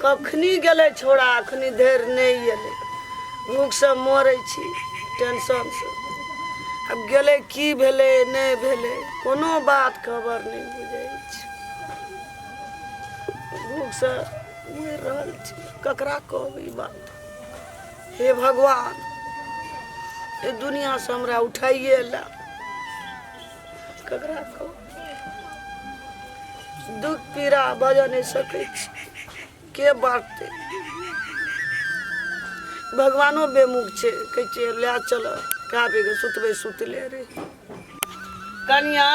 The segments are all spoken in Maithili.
कखनी गेलै छोड़ा अखनी धरि नहि एलै भूखसँ मरै छी टेंशनसँ आब गेलै की भेलै नहि भेलै कोनो बात खबर नहि बुझै छै भूखसँ मरि रहल छी ककरा कहब ई बात हे भगवान एहि दुनिआँसँ हमरा उठाइए ला ककरा कहू दुख पीड़ा बजऽ नहि सकै छी के बाँटतै भगवानो बेमुख छै कहै छियै लए चल खा पी कऽ सुतबै सुतले रे कनिया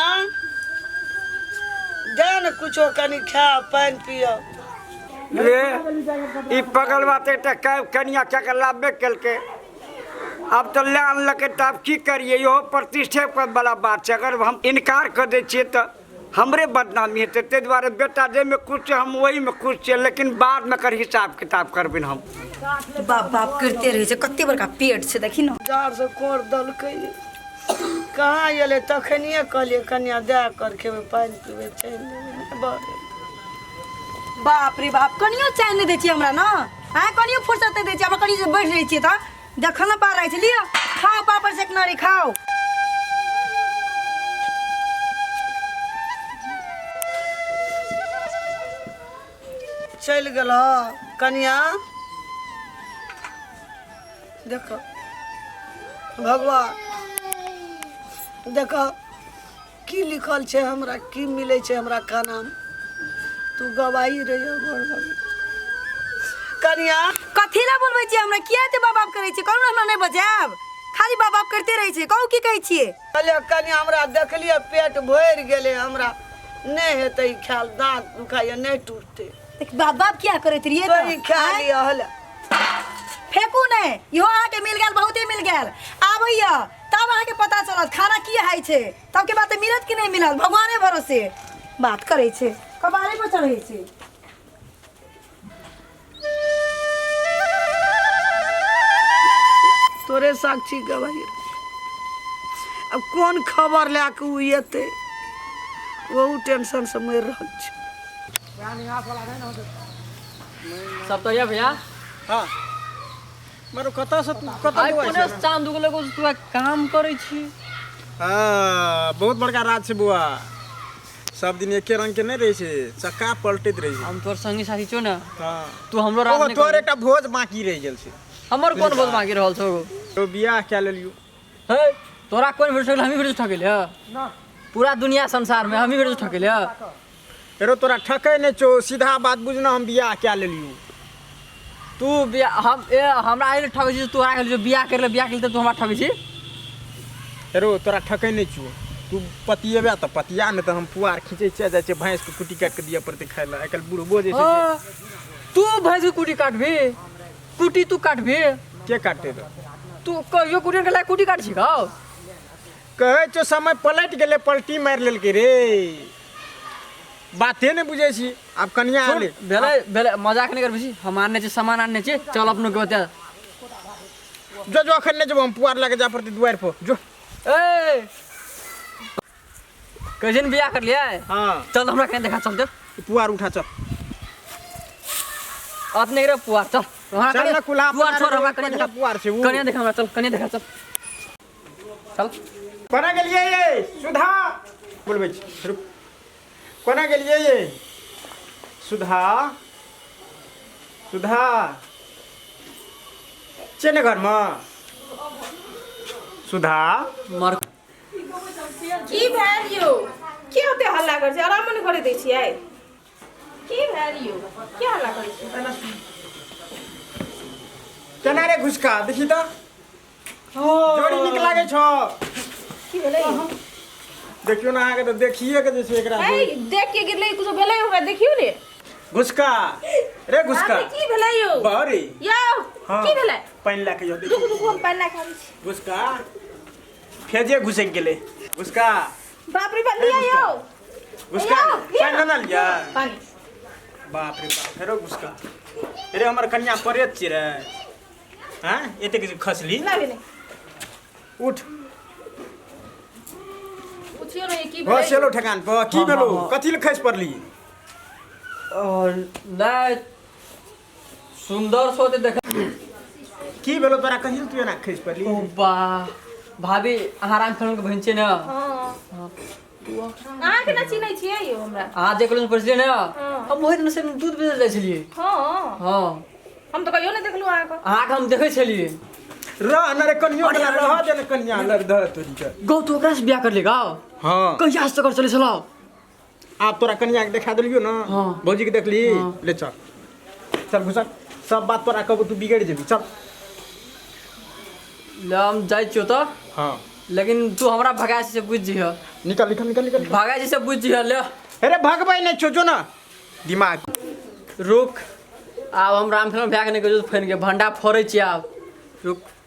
दे ने कुछो कनि खाय पानि पियब रे ई पगलवा तऽ एकटा कनिया कए कऽ लाबे केलकै आब तऽ लए अनलकै तऽ आब की करियै इहो प्रतिष्ठे वला बात छै अगर हम इनकार कऽ दै छियै तऽ हमरे बदनामी हेतै ताहि दुआरे बेटा जाहिमे खुश छै हम ओहीमे खुश छियै लेकिन बादमे एकर हिसाब किताब करबै हम। बाप बाप करिते रहै छै कते बड़का पेट छै देखी ने। जाड़सँ कोर देलकै कहाँ एलै तखनिए कहलियै कनिया दए कर खेबै पानि पीबै चलि जेबै नहि बजै। बाप रे बाप कनियो चैन नहि दै छियै हमरा ने आँय कनियो फुर्सत नहि दै छियै हमरा कनि जे बैठ रहै छियै तऽ देखल ने पार रहै छै लिअ खाओ पापड़ सेकनरी खाओ। चलि गेल कनिया देखो भगवान देखो की लिखल छै हमरा की मिलै छै हमरा खानामे तू गवाही रहियो घर कनिया कथी लए बोलबै छियै हमरा किया एते बाप बाप करै छियै कहू ने हमरा नहि बजायब खाली बाप बाप करिते रहै छियै कहू की कहै छियै। कहलियै कनिया हमरा देखलियै पेट भरि गेलै हमरा नहि हेतै ई खायल दाँत दुखाइए नहि टूटतै। बाप बाप किया करैत रहियै तऽ तोही खा लिअ हले। फेकू नहि इहो अहाँके मिल गेल बहुते मिल गेल आबैया तब अहाँके पता चलत खाना की होइ छै तबके बाद तऽ मिलत कि नहि मिलत भगवाने भरोसे बात करै छै कपारे पर चढ़ै छै। तोरे साक्षी गवाही अब कोन खबर लए कऽ ओ एतै ओहू टेंशनसँ मरि रहल छै। सब तो ये भैया। हाँ मारो कतऽ से तू कतऽ आइ बौआइ कोने छै? चाँद उगले को तू काम करै छी। हाँ बहुत बड़का राज छै बौआ सब दिन एके रंग के नहीं रहे छै चक्का पलटैत रहे छै। हम तोर संगी साथी छौ ने। हाँ। तू हमरो राज ओहो, नहीं तोर कर। एकटा भोज बाकी रहि गेल छै। हमर कोन भोज बाकी रहल छौ? तो बियाह कए लेलियौ। हे तोरा कोन भेट सकल हमी भेट ठकेले ह पूरा दुनिया संसार में हमी भेट ठकेले ह। रो तोरा ठकै नहि छौ सीधा बात बुझना हम बियाह कए लेलियौ। तू बियाह हम ए हमरा आइ ठकै छी तू आइ जो बियाह कर ले बियाह कर ले तू हमरा ठकै छी। रो तोरा ठकै नहि छौ तू पतिएबे तऽ पतिया नहि तऽ हम पुआर खींचै छियै जाइ छियै भैंस के कुट्टी काटि के दिअ पड़तै खाइ लए आइ काल्हि बुढ़बो जे छै तू भैंस के कुट्टी काटबी कुट्टी तू काटबी के काटतै तऽ तू कहियो कुट्टी के कुट्टी काट छी गौ कहै छौ समय पलटि गेलै पलटी मारि लेलकै रे बाते नहि बुझै छी आब कनिया सुन, आले भेलै भेलै मजाक नहि करबै छी हम आनने छी सामान आनने छी चल अपनो के बता जो जो अखन नहि जेबो हम पुआर लए के जा पड़तै दुआरि पर जो। ए कैसे बियाह कर लिया है? हाँ। चल हमरा कहीं देखा चल चल। पुआर उठा चल। अपने के पुआर चल। हमरा चल कने ना कुल्हा पुआर पर छोड़ हमरा आरे कने देखा पुआर छै उ। कने देखा हमरा चल कने देखा चल। चल। कोना गेलियै ये सुधा बोलबै छी रुक। कोना गेलियै ये सुधा सुधा छियै ने घरमे सुधा मर की भेल यौ के ओते हल्ला करै छै आराम नहि करे दै छियै की भेल यौ के हल्ला करै छै केना रे घुसका देखी तऽ जोड़ी नीक लागै छौ। की भेलै? देखियौ ने अहाँके तऽ देखिए के जे छै एकरा। ए देख के गिरलै कुछो भेलै ओकरा देखियौ ने। घुसका रे घुसका। बाप रे, की भेलै यौ? बहरी। यौ हाँ। की भेलै? पानि लए के यौ रुकू रुकू हम पानि लए के आबै छी। घुसका फेजे घुसकि गेलै। घुसका बाप रे बाप लिअ यौ। घुसका यौ, लिअ। पानि ने लिअ। पानि। बाप रे बाप फेरो घुसका रे हमर कनिया परेत छियै रे। हाँ एतेक जे खसली। ना भेलै। उठ। पुछियो ने की भऽ भेलै? सेलो ठेकान पर की हाँ, भेलो? हाँ, हाँ। कथी लए खसि पड़ली? और नहि सुन्दर सो देख। की भेलो तोरा? कहियो तू एना खसि पड़ली? ओ वाह भाभी, अहाँ राम खेलौन के बहिन छियै ने? हँ। अहाँ केना चिन्है छियै यौ हमरा? अहाँ जे कॉलेज में पढ़ै छलियै ने, हँ। हम ओहि दिन से दूध बेचै जाइ छलियै। हँ? हँ। हम तऽ कहियो नहि देखलहुँ अहाँके। अहाँके हम देखै छलियै। रह न रे, कनियो के रह दे ने, कनिया लग धर तोरी के। गौ, तू ओकरा से बियाह कर ले गाओ? हाँ। कहिया से कर चलै छलौ? आब तोरा कनिया के देखा देलियो ना? हाँ। भौजी के देखली? हाँ। ले चल, चल घुसक, सब बात तोरा कहबो, तू बिगड़ जेबी, चल। ले हम जाइ छियौ तऽ। हाँ। लेकिन तू हमरा भगा से बुझ जिह। निकल निकल निकल निकल। भगा से बुझ जिह ले। अरे भगबै नहीं छो, जो ना दिमाग। रुक, आब हम राम खेलौन भए के नहि कहियो फैन के भंडा फोड़ै छियै आब, रुक।